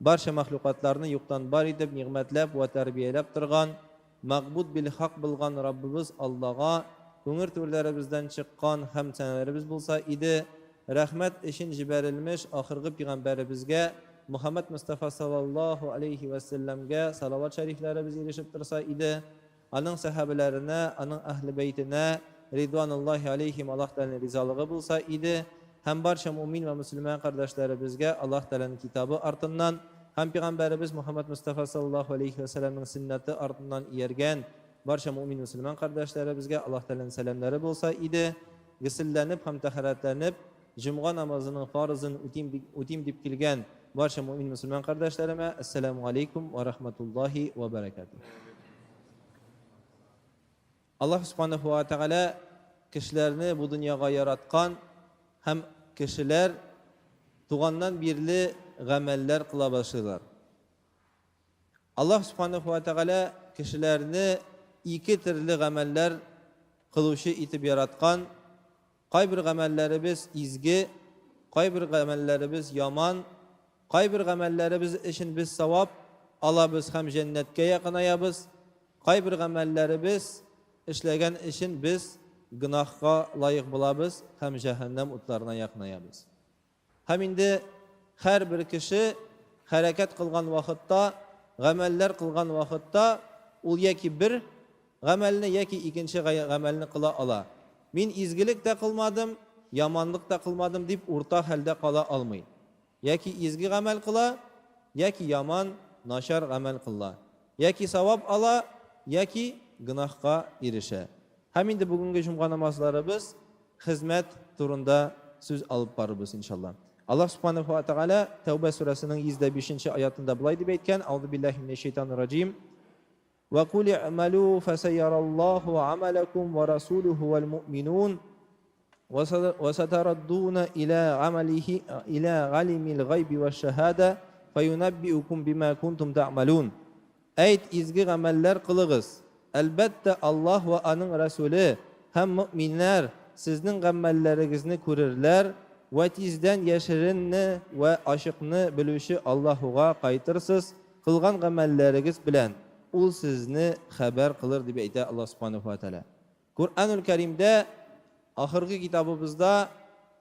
Барча мәхлукатларны юктан бар итеп, нигъмәтләп вә тәрбияләп торган, мәгъбуд бил хак булган Раббыбыз Аллага күңер түрләребездән чыккан хәмд сәнәләребез булса иде, рәхмәт өчен җибәрелмеш ахыргы пигамбәребезгә Мөхәммәд Мостафа саллаллаһу алейһи вә сәлләмгә салават шәрифләребез ирешеп торса иде, аның сәхабәләренә, аның әһле бәйтенә ридвануллаһи алейһим Аллаһ Тәгаләнең ризалыгы булса иде һәм барча муэмин вә мөселман кардәшләребезгә Аллаһ Тәгаләнең китабы артыннан һәм пигамбәребез Мухаммад Мостафа саллаллаһу алейһи вә сәлләмнең сөннәте артыннан ияргән барча муэмин мөселман кардәшләребезгә Аллаһ Тәгаләнең сәламнәре булса иде. Гөселләнеп һәм тәһарәтләнеп, җомга намазының фарызын үтим үтим дип килгән барча муэмин мөселман кардәшләремә Әссәламү алейкум вә рахматуллаһи вә бәрәкәтүһ. Аллаһ Субханаһу ва Тәгалә кешеләрне бу дөньяга яраткан һәм кешеләр туганнан бирле гамәлләр кыла башлыйлар. Аллаһ Субханаһу ва Тәгалә кешеләрне ике төрле гамәлләр кылучы итеп яраткан. Кайбер гамәлләребез изге, кайбер гамәлләребез яман, кайбер гамәлләребез өчен без савап алабыз һәм җәннәткә якынаябыз, кайбер гамәлләребез эшләгән өчен без гөнаһка лаек булабыз һәм җәһәннәм утларына якынаябыз. Һәм инде һәрбер кеше хәрәкәт кылган вакытта, гамәлләр кылган вакытта, ул яки бер гамәлне, яки икенче гамәлне кыла ала. Мин изгелек тә кылмадым, яманлык та кылмадым дип урта хәлдә кала алмый. Яки изге гамәл кыла, яки яман, начар гамәл кыла. Яки савап ала, яки гөнаһка ирешә. Һәм инде бүгенге җомга намазларыбыз хезмәт турында сүз алып барырбыз, иншалла. Аллаһ Субханаһу ва Тәгалә Тәүбә сүрәсенең 105 нче аятында болай дип әйткән, Аузу биллаһи минәш шайтанир раҗим. Ва кул i'малу фасаяраллаһу амалакум ва расулуху вал муъминун ва сатараддуна иля амалихи иля галимил гайби ва шахада фаюнаббиукум бима кунтум та'малун. Әйт, изге гамәлләр кылыгыз. Әлбәттә, Аллаһ вә Аның Рәсүле һәм мөэминнәр сезнең гамәлләрегезне күрерләр вә тиздән яшеренне вә ачыкны белүче Аллаһуга кайтырсыз, кылган гамәлләрегез белән Ул сезне хәбәр кылыр, дип әйтә Аллаһ Сүбхәнәһү вә Тәгалә. Коръәнүл Кәримдә, ахыргы китабыбызда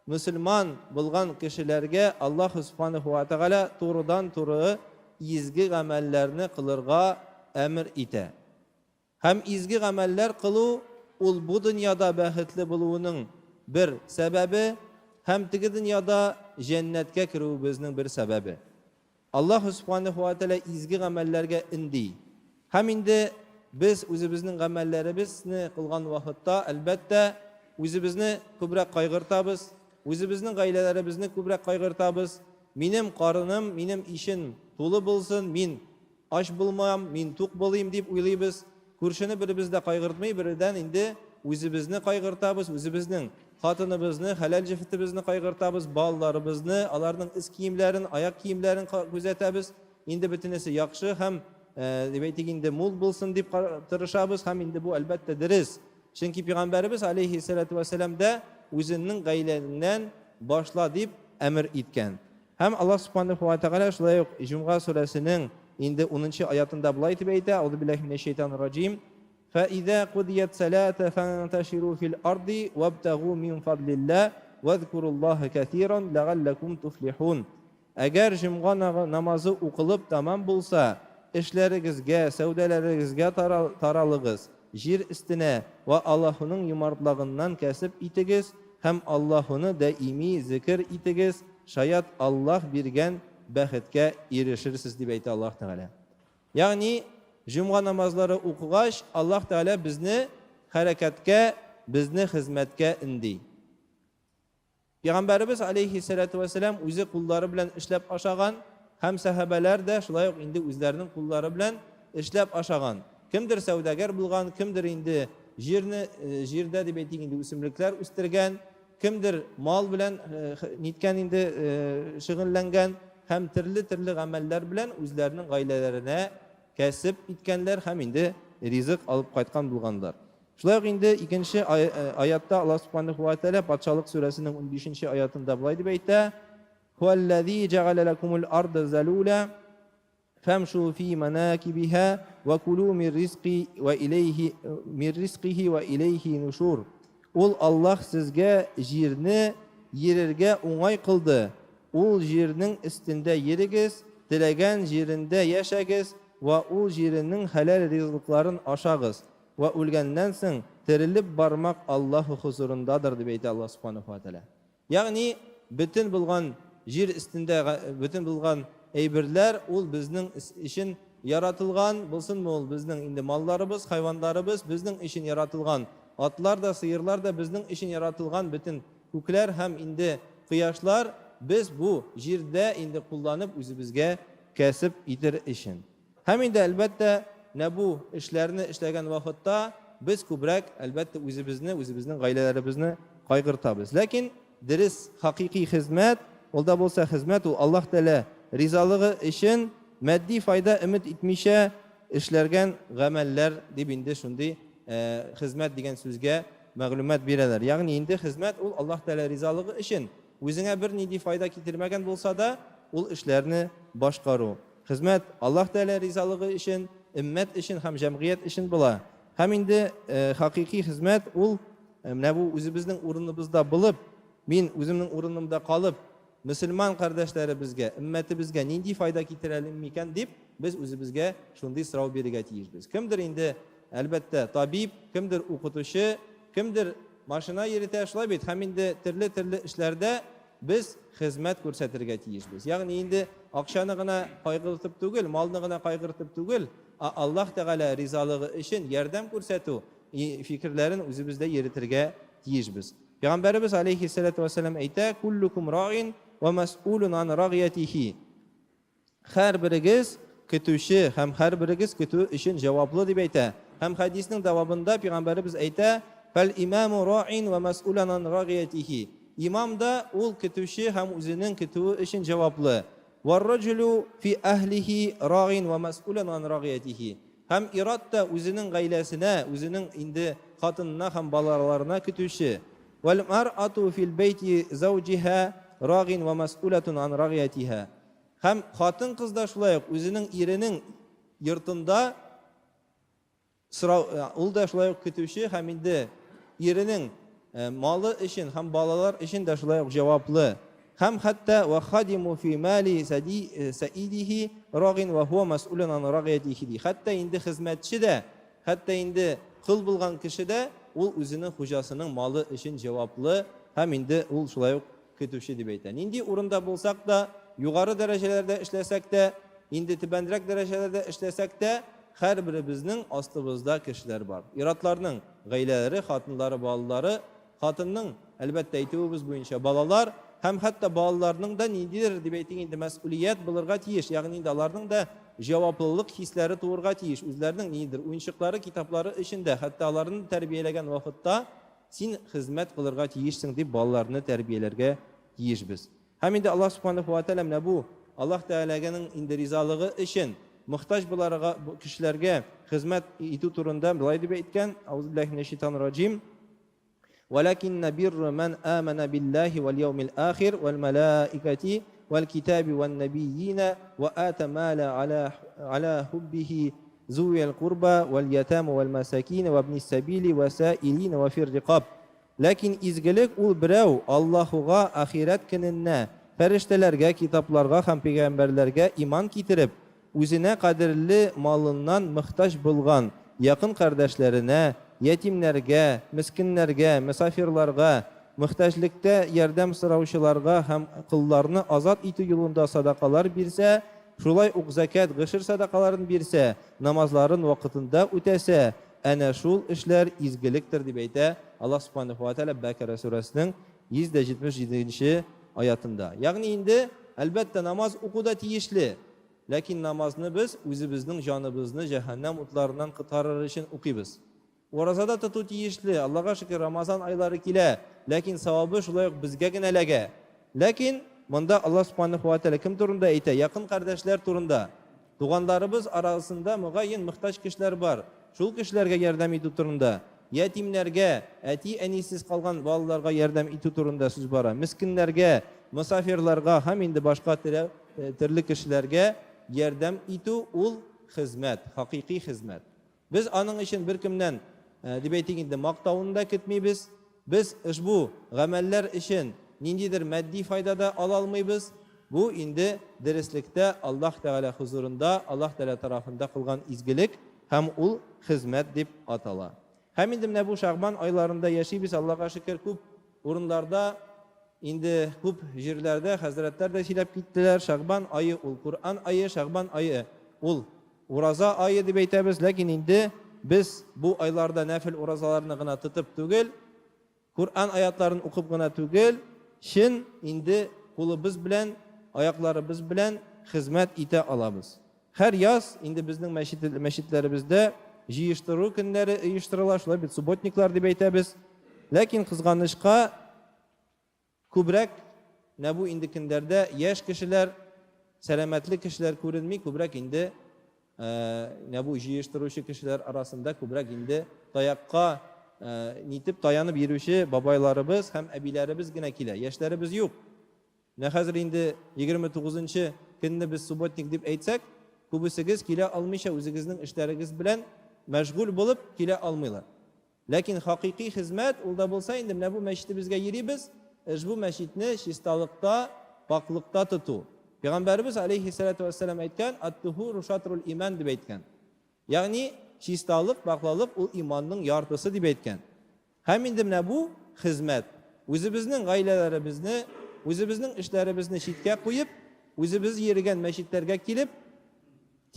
мөселман булган кешеләргә Аллаһ Сүбхәнәһү вә Тәгалә турыдан-туры изге гамәлләрне кылырга әмер итә. Һәм изге гамәлләр кылу ул бу дөньяда бәхетле булуының бер сәбәбе һәм теге дөньяда җәннәткә керүебезнең бер сәбәбе. Аллаһ Сүбхәнәһү вә Тәгалә изге гамәлләргә өнди. Һәм инде без үзебезнең гамәлләребезне кылган вакытта, әлбәттә, үзебезне күбрәк кайгыртабыз, үзебезнең гаиләләребезне күбрәк кайгыртабыз. Минем карыным, минем ишем тулы булсын, мин ач булмам, мин тук булыйм дип уйлыйбыз. Күршене беребез дә кайгыртмый, бередән инде үзебезне кайгыртабыз, үзебезнең хатыныбызны, хәләл җефетебезне кайгыртабыз, балаларыбызны, аларның өс киемнәрен, аяк киемнәрен күзәтәбез. Инде бөтенесе яхшы һәм, дип әйтик инде, мул булсын дип тырышабыз һәм инде бу, әлбәттә, дөрес. Чөнки пәйгамбәребез алейһиссәләтү вәссәлам дә үзенең гаиләңнән башла дип әмер иткән. Һәм Аллаһ Субханаһу ва Тәгалә шулай ук Җомга сүрәсенең инде унынчы аятында болай дип әйтә, Аузу биллаһи минәш шәйтанир раҗим. Фәизә кудият салата фанташиру фил арди вабтагу мин фадлилла вазкуруллаһа кәсиран ләгалләкум туфлихун. Әгәр җомга намазы укылып тәмам булса, эшләрегезгә, сәүдәләрегезгә таралыгыз, җир өстенә вә Аллаһуның юмартлыгыннан кәсеп итегез һәм Аллаһуны даими зекер итегез, шаят Аллаһ биргән бәхеткә ирешерсез, дип әйтә Аллаһ Тәгалә. Ягъни, җомга намазлары укыгач, Аллаһ Тәгалә безне хәрәкәткә, безне хезмәткә өнди. Пәйгамбәребез алейһиссәләтү вәссәлам үзе куллары белән эшләп ашаган һәм сәхабәләр дә шулай ук инде үзләренең куллары белән эшләп ашаган. Кемдер сәүдәгәр булган, кемдер инде җирне, җирдә дип әйтик инде үсемлекләр үстергән, кемдер мал белән ниткән инде шөгыльләнгән һәм төрле-төрле гамәлләр белән үзләренең гаиләләренә кәсеп иткәннәр һәм инде ризык алып кайткан булганнар. Шулай ук инде икенче аятта Аллаһ Субханаһу ва Тәгалә Патшалык сүрәсенең унбишенче аятында болай дип әйтә: Хуәлләзи җәгалә ләкумул арда залула. Фәмшу фи манакибиха ва кулу мир ризки ва илейхи мир ризкихи ва илейхи нушур. Ул Аллаһ сезгә җирне йөрергә уңай кылды. Ул җирнең өстендә йөрегез, теләгән җирендә яшәгез вә ул җиренең хәләл ризыкларын ашагыз. Вә үлгәннән соң терелеп бармак Аллаһу хозурындадыр, дип әйтә Аллаһ Субханаһу ва Тәгалә. Ягъни, бөтен булган җир өстендә бөтен булган әйберләр ул безнең өчен яратылган, булсынмы ул безнең инде малларыбыз, хайваннарыбыз, безнең өчен яратылган атлар да, сыерлар да, безнең өчен яратылган бөтен күкләр һәм инде кояшлар, без бу җирдә инде кулланып үзебезгә кәсеп итер өчен. Һәм инде, әлбәттә, менә бу эшләрне эшләгән вакытта без күбрәк, әлбәттә, үзебезне, үзебезнең гаиләләребезне кайгыртабыз. Ләкин дөрес, хакыйкый хезмәт, ул да булса хезмәт, ул Аллаһ Тәгалә ризалыгы өчен матди файда өмет итмичә эшләргән гамәлләр дип инде шундый хезмәт дигән сүзгә мәгълүмат бирәләр. Ягъни инде хезмәт ул Аллаһ Тәгалә ризалыгы өчен, үзеңә бернинди файда китермәгән булса да, ул эшләрне башкару. Хезмәт Аллаһ Тәгалә ризалыгы өчен, өммәт өчен һәм җәмгыять өчен була. Һәм инде хакыйкый хезмәт ул менә бу үзебезнең урыныбызда булып, мин үземнең урынымда калып, мөселман кардәшләребезгә, өммәтебезгә нинди файда китерә алыйм микән дип, без үзебезгә шундый сорау бирергә тиешбез. Кемдер инде, әлбәттә, табиб, кемдер укытучы, кемдер машина йөретә, шулай бит, һәм инде төрле-төрле эшләрдә Без хезмәт күрсәтергә тиешбез. Ягъни инде акчаны гына кайгыртып түгел, малны гына кайгыртып түгел, ә Аллаһ Тәгалә ризалыгы өчен ярдәм күрсәтү фикерләрен үзебездә йөретергә тиешбез. Пәйгамбәребез алейһиссәләтү вәссәлам әйтә, Куллукум раин вә мәсьулун ан рагыятихи. Һәрберегез көтүче һәм һәрберегез көтү өчен җаваплы, дип әйтә. Һәм хәдиснең дәвамында пәйгамбәребез әйтә, Фәл имаму раин вә мәсьүлән ан рагыятихи. Имам да ул көтүче һәм үзенең көтүе өчен җаваплы. Вар-раҗулу фи әһлихи раин вә мәсьүлән ан рагыятихи. Һәм ир-ат та үзенең гаиләсенә, үзенең инде хатынына һәм балаларына көтүче. Вәл мар'ату фил бәйти зауҗиһа рагин вә мәсьүләтун ан рагыятиһа. Һәм хатын-кыз да шулай ук үзенең иренең йортында сорау, ул да шулай ук көтүче һәм инде иренең малы өчен һәм балалар өчен дә шулай ук җаваплы. Һәм хәтта вә хадиму фи мали сәидихи рагин вә һуа мәсьүлүн ан рагыятихи ди. Хәтта инде хезмәтче дә, хәтта инде кол булган кеше дә ул үзенең хуҗасының малы өчен җаваплы һәм инде ул шулай ук көтүче дип әйтә. Нинди урында булсак та, югары дәрәҗәләрдә эшләсәк тә, инде түбәнрәк дәрәҗәләрдә эшләсәк тә, һәрберебезнең астыбызда кешеләр бар. Ир-атларның гаиләләре, хатыннары, балалары, хатынның, әлбәттә, әйтүебез буенча, балалар һәм хәтта балаларның да ниндидер, дип әйтик инде, мәсьүлият булырга тиеш, ягъни инде аларның да җаваплылык хисләре туырга тиеш, үзләренең ниндидер уенчыклары, китаплары өчен дә, хәтта аларны тәрбияләгән вакытта Син хезмәт кылырга тиешсең, дип балаларны тәрбияләргә тиешбез. Һәм инде Аллаһ Субханаһу ва Тәгалә менә бу Аллаһ Тәгаләгәнең инде ризалыгы өчен мохтаҗ буларга кешеләргә хезмәт итү турында болай дип әйткән, Аузубиллаһи минәш-шайтанир раҗим. Валакинна бирру ман амана биллаһи вал яумил ахир вал малаикати вал китаби ван набийина ва ата мала аля аля хуббихи Зуил курба вәл ятама вәл масакина вә ибнис сәбили вә саилина вә фир рикаб. Ләкин изгелек ул берәү, Аллаһуга, ахирәт көненә, фәрештәләргә, китапларга һәм пәйгамбәрләргә иман китереп, үзенә кадерле малыннан мохтаҗ булган якын кардәшләренә, ятимнәргә, мескеннәргә, мөсафирларга, мохтаҗлектә ярдәм сораучыларга һәм колларны азат итү юлында садакалар бирсә, Шулай ук зәкят, гошер сәдакаларын бирсә, намазларын вакытында үтәсә, әнә шул эшләр изгелектер, дип әйтә Аллаһ Сүбхәнәһү вә Тәгалә Бәкара сүрәсенең 177 нче аятында. Ягъни инде, әлбәттә, намаз уку да тиешле, ләкин намазны без үзебезнең җаныбызны җәһәннәм утларыннан коткарыр өчен укыйбыз. Ураза да тоту тиешле, Аллага шөкер, Рамазан айлары килә, ләкин савабы шулай ук безгә генә эләгә. Ләкин монда Аллаһ Субханаһу ва Тәгалә кем турында әйтә? Якын кардәшләр турында. Туганнарыбыз арасында, мөгаен, мохтаҗ кешеләр бар. Шул кешеләргә ярдәм итү турында. Ятимнәргә, әти-әнисез калган балаларга ярдәм итү турында сүз бара. Мескеннәргә, мосафирларга һәм инде башка төрле кешеләргә. ярдәм итү ул хезмәт, хакыйкый хезмәт. Без аның өчен беркемнән, дип әйтик инде, мактауны да көтмибез. Без ошбу гамәлләр өчен ниндидер матди файда да ала алмыйбыз. Бу инде дөреслектә Аллаһ Тәгалә хозурында, Аллаһ Тәгалә тарафында кылган изгелек һәм ул хезмәт дип атала. Һәм инде менә бу Шәгъбан айларында яшибез, Аллага шөкер, күп урыннарда, инде күп җирләрдә хәзрәтләр дә сөйләп киттеләр, Шәгъбан ае ул Коръән ае, Шәгъбан ае ул Ураза ае дип әйтәбез, ләкин инде без бу айларда нәфел уразаларны гына тотып түгел, Коръән аятларын укып гына түгел, чын инде кулыбыз белән, аякларыбыз белән хезмәт итә алабыз. Һәр яз инде безнең мәчет, мәчетләребездә җыештыру көннәре оештырыла, шулай бит субботниклар дип әйтәбез. Ләкин кызганычка, Күбрәк менә бу инде көннәрдә яшь кешеләр, сәламәтле кешеләр күренми, күбрәк инде менә бу җыештыручы кешеләр арасында күбрәк инде таякка нитеп таянып йөрүче бабайларыбыз һәм әбиләребез генә килә. Яшьләребез юк. Менә хәзер инде 29 нчы көнне без субботник дип әйтсәк, күбесегез килә алмыйча үзегезнең эшләрегез белән мәшгуль булып килә алмыйлар. Ләкин хакыйкый хезмәт, ул да булса инде менә бу мәчетебезгә йөрибез, эшбу мәчетне чисталыкта, пакьлыкта тоту. Пәйгамбәребез алейһиссәләтү вәссәлам әйткән, Ат-тухуру шатрул иман дип әйткән. Ягъни чисталык, пакьлалык ул иманның яртысы дип әйткән. Һәм инде менә бу хезмәт, үзебезнең гаиләләребезне, үзебезнең эшләребезне читкә куеп, үзебез йөргән мәчетләргә килеп,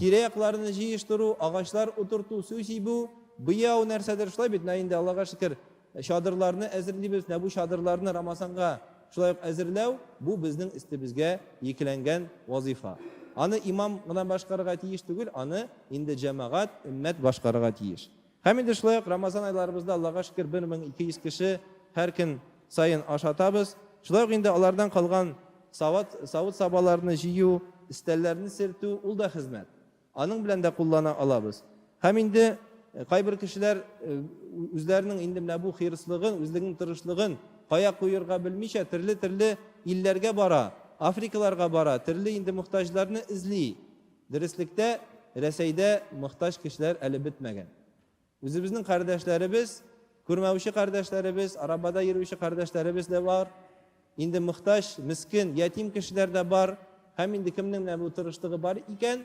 Тирә-якларны җыештыру, агачлар утырту, су сибү, буяу нәрсәдер шулай бит. Менә инде Аллага шөкер, чадырларны әзерлибез. Менә бу чадырларны Рамазанга шулай ук әзерләү, бу безнең өстебезгә йөкләнгән вазыйфа. Аны имам гына башкарырга тиеш түгел, аны инде җәмәгать, өммәт башкарырга тиеш. Һәм инде шулай ук Рамазан айларыбызда, Аллага шөкер, 1200 кеше һәр көн саен ашатабыз. Шулай ук инде алардан калган сават, савыт-сабаларны җыю, өстәлләрне сөртү, ул да хезмәт. Аның белән дә куллана алабыз. Һәм инде кайбер кешеләр үзләренең инде менә бу хирыслыгын, үзлегенең тырышлыгын кая куерга белмичә, төрле-төрле илләргә бара, Африкаларга бара, төрле инде мохтаҗларны эзли. Дөреслектә, Рәсәйдә мохтаҗ кешеләр әле бетмәгән. Үзебезнең кардәшләребез, күрмәүче кардәшләребез, арабада йөрүче кардәшләребез дә бар. Инде мохтаҗ, мескен, ятим кешеләр дә бар. Һәм инде кемнең менә бу тырышлыгы бар икән,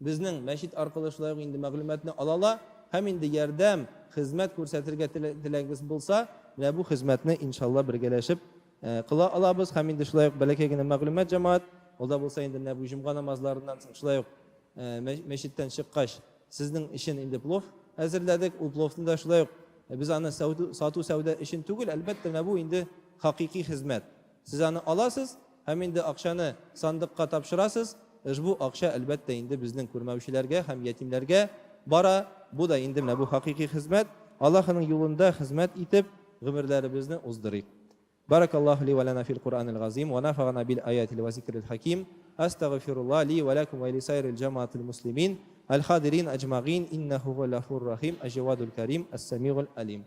безнең мәчет аркылы шулай ук инде мәгълүматны ала ала һәм инде ярдәм, хезмәт күрсәтергә теләгегез булса, менә бу хезмәтне иншалла бергәләшеп Кыла алабыз һәм инде шулай ук бәләкәй генә мәгълүмат, җәмәгать, ул да булса инде менә бу җомга намазларыннан соң шулай ук мәчеттән чыккач сезнең өчен инде плов әзерләдек. Ул пловны да шулай ук без аны сату сәүдә өчен түгел, әлбәттә, менә бу инде хакыйкый хезмәт. Сез аны аласыз һәм инде акчаны сандыкка тапшырасыз. Ошбу акча, әлбәттә, инде безнең күрмәүчеләргә һәм ятимнәргә бара. Бу да инде менә бу хакыйкый хезмәт. Аллаһының юлында хезмәт итеп, гомерләребезне уздырыйк. Баракаллаһу ли ва лана фил Куръанил газим ва нафагана бил аятил ва зикрил хаким. Астагфируллаһ ли ва лакум ва ли сайрил джамаатил муслимин аль хадирин аҗмагин иннаху хуал гафурур рахим аҗ-җавадул карим ас-самигул алим.